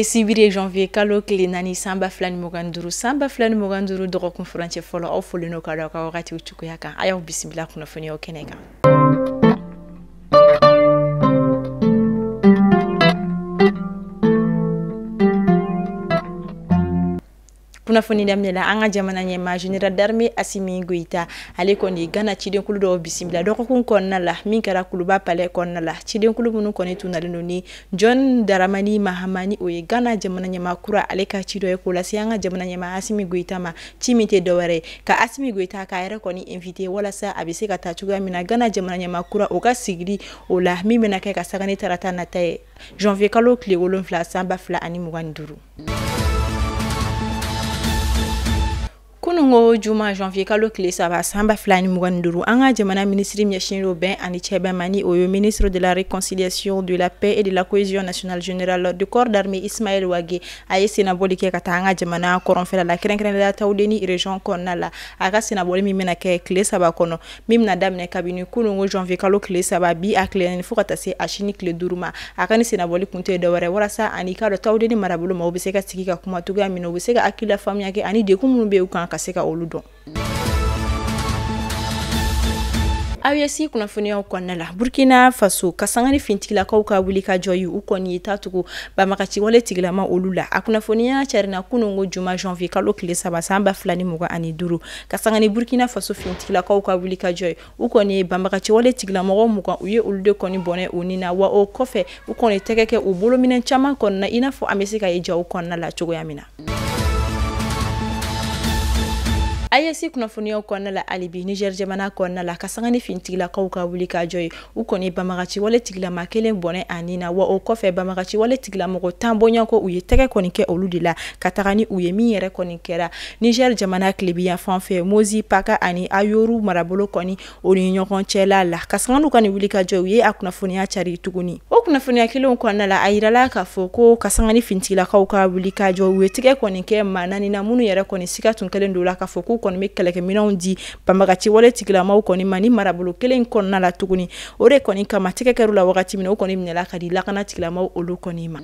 Bi ye sibiri janvier kalo tile 4 san 2025 san 2025 dɔgɔkun furancɛ fɔlɔ aw folen don ka da aw ka wagatiw cogoya kan. A y'aw bisimila kunnafoniyaw kɛnɛ kan. Kunnafoni daminɛ la, an ka jamana ɲɛmaa général d'armée Assimi Goïta, ale kɔni Gana cidenkulu dɔw bisimila dɔgɔkun kɔnɔna la min kɛra Kuluba palais kɔnɔna la. Cidenkulu minnu kɔni tun nalen don ni John Dramani Mahama, ni o ye Gana jamana ɲɛmaa kura ale ka ci dɔ ye k'o lase an ka jamana ɲɛmaa Assimi Goïta ma. Ci min tɛ dɔwɛrɛ ye ka Assimi Goïta k'a yɛrɛ kɔni invité walasa a bɛ se ka taa cogoya min na Gana jamana ɲɛmaa kura o ka sigili o la, min bɛna kɛ ka sanga ni tarata nata ye janvier kalo tile 7 san 2025. Kunungo juma janvier kalo tile 3 san 2025, an ka jamana minisiri ɲɛsinnen don bɛn ani cɛbɛn ma, ni o ye ministre de la réconciliation, de la paix et de la cohésion nationale, général de corps d'armée Ismaël Wagué, a ye sennabɔli kɛ ka taa an ka jamana kɔrɔnfɛla la, kɛrɛnkɛrɛnnenya la Tawudeni région kɔnɔna la. A ka sennabɔli min bɛna kɛ tile 3 kɔnɔ, min bɛna daminɛ kabini kunungo janvier kalo tile 3 bi a tile 4 fo ka taa se a sini tile 5 ma. A ka ni sennabɔli kun tɛ dɔwɛrɛ walasa ani k'a dɔn Tawudeni marabolo ma u bɛ se ka sigi ka kuma cogoya min na, u bɛ se ka hakilila faamuya kɛ ani degun minnu bɛ yen u kan ka se ka olu dɔn. AES kunnafoniyaw kɔnɔna la, Burkina Faso ka sanga ni fintigilakaw ka wuli ka jɔ ye, u kɔni ye taa tugu banbagaci wale tigilama olu la. A kunnafoniya carinna kunungo juma janvier kalo tile 3 san 2025, ka sanga ni Burkina Faso fintigilakaw ka wuli ka jɔ ye, u kɔni ye banbagaci wale tigilamɔgɔ 20 u ye olu de kɔni bɔnɛ u ni na. Wa o kɔfɛ u kɔni tɛgɛ kɛ u bolominɛn caman kɔnɔna, i n'a fɔ an bɛ se ka ye jaw kɔnɔna la cogoya min na. AES kunnafoniyaw kɔnɔna la hali bi, Niger jamana kɔnɔna la, ka sanga ni fintigilakaw ka wuli ka jɔ ye, u kɔni banbagaci wale tigilama kelen bɔnɛ a ni na. Wa o kɔfɛ banbagaci wale tigilamɔgɔ 10 bɔɲɔgɔnko u ye tɛgɛ kɔni kɛ olu de la ka taga ni u ye, min yɛrɛ kɔni kɛra Niger jamana tilebiyanfan fɛ Mozi Paka ani Ayoru marabolo kɔni o ni ɲɔgɔn cɛla la. Ka sanga n'u ka nin wuli ka jɔ, u ye a kunnafoniya cari tuguni. O kunnafoniya kelenw kɔnɔna la, a yirala k'a fɔ ko ka sanga ni fintigilakaw ka wuli ka jɔ, u ye tɛgɛ kɔni kɛ maa 4 na minnu yɛrɛ kɔni siga tun kɛlen don la k'a fɔ k'u kɔni bɛ kɛlɛkɛminɛnw di banbagaci wale tigilamaw kɔni ma ni marabolo kelen kɔnɔna la tuguni. O de kɔni kama tɛgɛ kɛr'u la wagati min na, o kɔni minɛla ka di lakana tigilamaw olu kɔni ma.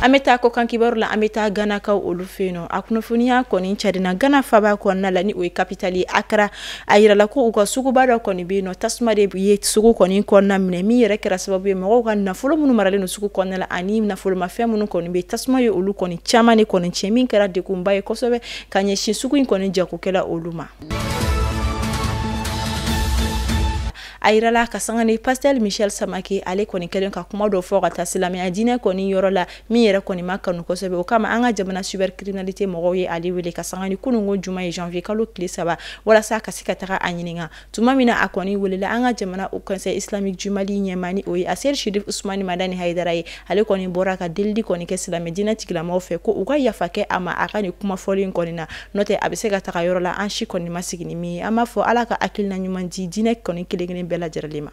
An bɛ taa kɔkan kibaru la, an bɛ taa Ganakaw olu fɛ yen nɔ. A kunnafoniya kɔni carinna Gana faba kɔnɔna la, ni o ye capitale ye Accra. A yirala ko u ka suguba dɔ kɔni bɛ yen nɔ, tasuma de ye sugu kɔni kɔnɔna minɛ, min yɛrɛ kɛra sababu ye mɔgɔw ka nafolo minnu maralen don sugu kɔnɔna la ani nafolomafɛn minnu kɔni bɛ yen, tasuma ye olu kɔni caman de kɔni tiɲɛ, min kɛra degunba ye kosɛbɛ ka ɲɛsin sugu in kɔni jagokɛla olu ma. A yirala ka sanga ni pasteur Michel Samake, ale kɔni kɛlen ka kuma dɔ fɔ ka taa silamɛya diinɛ kɔni yɔrɔ la, min yɛrɛ kɔni ma kanu kosɛbɛ. O kama an ka jamana cybercriminalité mɔgɔw ye ale wele ka sanga ni kunungo juma ye janvier kalo tile 3 walasa ka se ka taga a ɲininka. Tuma min na a kɔni welela an ka jamana au conseil islamique du Mali ɲɛmaa, ni o ye Aseri Chérif Ousmane Madani Haidara ye, ale kɔni bɔra ka delili kɔni kɛ silamɛ diinɛ tigilamɔgɔw fɛ ko u ka yafa kɛ a ma a ka nin kuma fɔlen kɔni na, n'o tɛ a bɛ se ka taga yɔrɔ la an si kɔni ma sigi ni min ye. An b'a fɔ Ala ka hakilina ɲuman di diinɛ kɔni kelen kelen bɛɛ lajɛlen ma.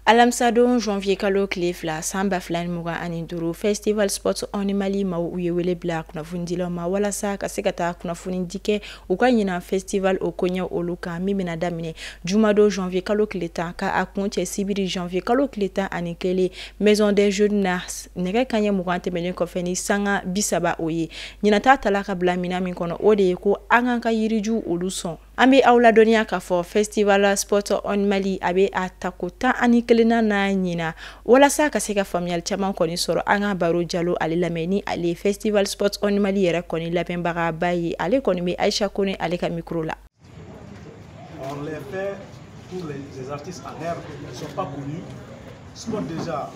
Alamisadon janvier kalo tile 2 san 2025, Festival Sport on Mali maaw u ye wele bila kunnafonidilaw ma walasa ka se ka taa kunnafoni di kɛ u ka ɲinan festival o koɲɛ olu kan, min bɛna daminɛ jumadon janvier kalo tile 10 ka a kuncɛ sibiri janvier kalo tile 11 Maison des Jeunes na nɛgɛ kanɲɛ 20 tɛmɛnen kɔfɛ ni sanga 30 o ye. Ɲinan ta tala ka bila minɛn min kɔnɔ, o de ye ko an k'an ka yirijuw olu sɔn. An bɛ aw ladɔnniya k'a fɔ Festival Sport on Mali a bɛ a tako 11nan na ɲinan, walasa ka se ka faamuyali caman kɔni sɔrɔ. An ka Baro Jalo ale lamɛn, ni ale ye Festival Sport on Mali yɛrɛ kɔni labɛnbagaba ye, ale kɔni bɛ Aïcha Kone ale ka micro la. On les fait pour les artistes en herbe qui ne sont pas connus. Sport déjà,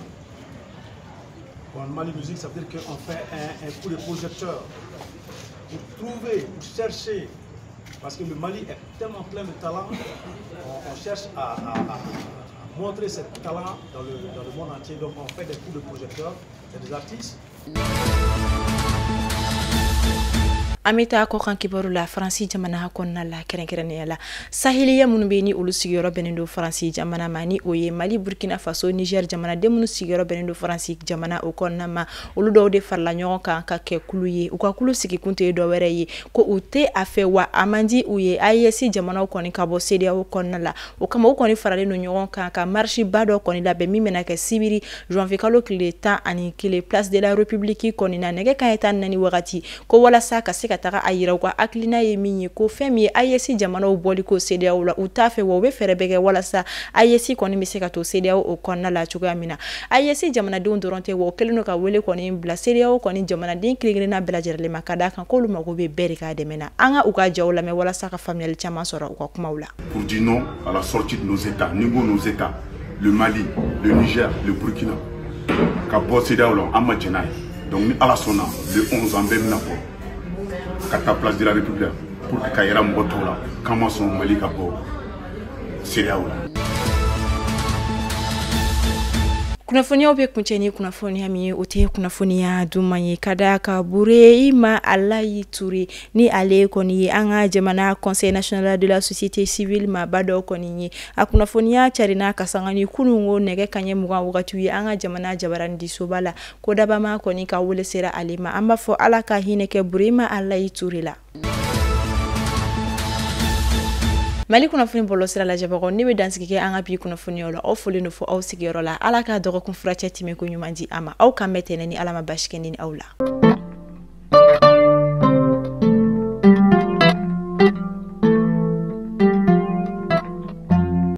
en Mali Musique, ça veut dire qu'on fait un coup de projecteur pour trouver, pour chercher. Parce que le Mali est tellement plein de talents, on cherche à montrer ce talent dans le monde entier. Donc on fait des coups de projecteur, c'est des artistes. An bɛ taa kɔkan kibaru la Faransi jamana kɔnɔna la kɛrɛnkɛrɛnnenya la sahiliya minnu bɛ ni olu sigiyɔrɔ bɛnnen don Faransi jamana ma ni o ye Mali, Burkina Faso, Niger jamanaden minnu sigiyɔrɔ bɛnnen don Faransi jamana o kɔnɔna ma, olu dɔw de farala ɲɔgɔn kan ka kɛ kulu ye. U ka kulu sigikun tɛ dɔwɛrɛ ye ko u tɛ a fɛ wa a man di u ye AES jamanaw kɔni ka bɔ CEDEAO kɔnɔna la. O kama u kɔni faralen don ɲɔgɔn kan ka marche ba dɔ kɔni labɛn min bɛna kɛ sibiri janvier kalo tile 11 place de la République kɔni na nɛgɛ kanɲɛ 14 wagati, ko walasa ka se ka taga a yira u ka hakilina ye min ye ko fɛn min ye AES jamanaw bɔli ko CEDEAO la u t'a fɛ, wa u bɛ fɛɛrɛ bɛɛ kɛ walasa AES kɔni bɛ se ka to CEDEAO o kɔnɔna la cogoya min na. AES jamanadenw dɔrɔn tɛ, wa o kɛlen don ka wele kɔni bila CEDEAO kɔni jamanaden kelen-kelenna bɛɛ lajɛlen ma ka d'a kan k'olu mago bɛ bɛɛ de ka dɛmɛ na. An ka u ka jaw lamɛn walasa ka faamuyali caman sɔrɔ u ka kumaw la. Pour dire non à la sortie de nos États, niveau nos États, le Mali, le Niger, le Burkina, ka bɔ CEDEAO la an ma jɛn n'a ye. Donc ni Ala sɔnna le 11 an bɛɛ bɛna bɔ ka taa place de la République pour que ka yira mɔgɔ tɔw la k'an ma sɔn Mali ka bɔ CEDEAO la. Kunnafoniyaw bɛ kuncɛ ni kunnafoniya min ye, o tɛ kunnafoniya duman ye ka da ka Burehima Alayi Ture ni ale kɔni ye an ka jamana Conseil national de la société civile maaba dɔ kɔni ye. A kunnafoniya carinna ka sanga ni kununko nɛgɛ kanɲɛ 20 wagatiw ye an ka jamana jabaranidisoba la, ko dabama kɔni ka wele sera ale ma. An b'a fɔ Ala ka hinɛ kɛ Burehima Alayi Ture la. Mali kunnafoni bɔlɔlɔsira lajɛbagaw, ne bɛ dansigi kɛ an ka bi kunnafoniyaw la. Aw folen don fɔ aw sigiyɔrɔ la. Ala ka dɔgɔkun furacɛ tɛmɛ ko ɲuman di a ma. Aw kan bɛn tɛnɛn ni Ala ma basi kɛ ni aw la.